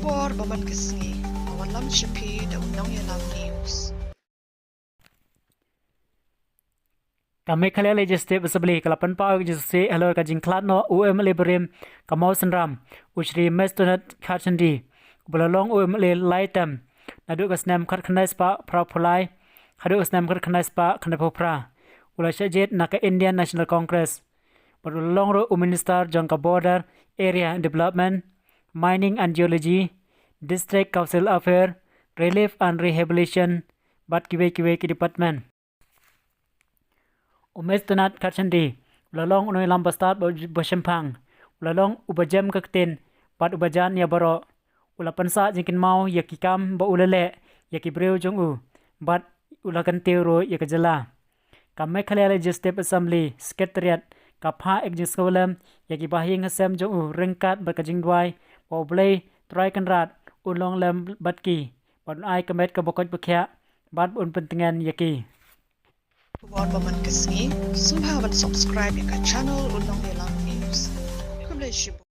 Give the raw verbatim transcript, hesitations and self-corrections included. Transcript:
Por ba man ka sngi, ka wan lam sha phi da u Nongïalam News. Ka Meghalaya Legislative Assembly ka la pynpaw ïa ka jingsieh halor ka jingkhlad noh u MLA barim ka Mawsynram, u Shri Mestonat Kharchandi, uba la long u MLA lai term, naduh ka snem khatkhyndai spah phra phew lai haduh ka snem khatkhyndai spah khyndai phew phra. U la shah jied na ka Indian National Congress. Bad u la long ruh u Minister jong ka Border Area Development, Mining and Geology, District Council Affair, Relief and Rehabilitation, bad kiwei kiwei ki department. U Mestonat Kharchandi u la long u nongïalam bastad ba, ba shemphang. U la long uba jem ka ktien bad uba jan ïa baroh. U la pynsah jingkynmaw ïa ki kam ba u la leh ïa ki briew jong u, bad u la kyntiew ruh ïa ka jylla. Ka Meghalaya Legislative Assembly Secretariat ka phah ïa ka jingsngewlem ïa ki bahaïing hasem jong u ryngkat bad ka jingduwai ba U Blei Trai Kynrad un long lem bad ki, bad un ai ka met kaba koit ba khiah, bad un pyntngen ïa ki. Khubor ba man ka sngi, sngewbha ban subscribe ïa ka channel U Nongïalam News. Khublei shibun.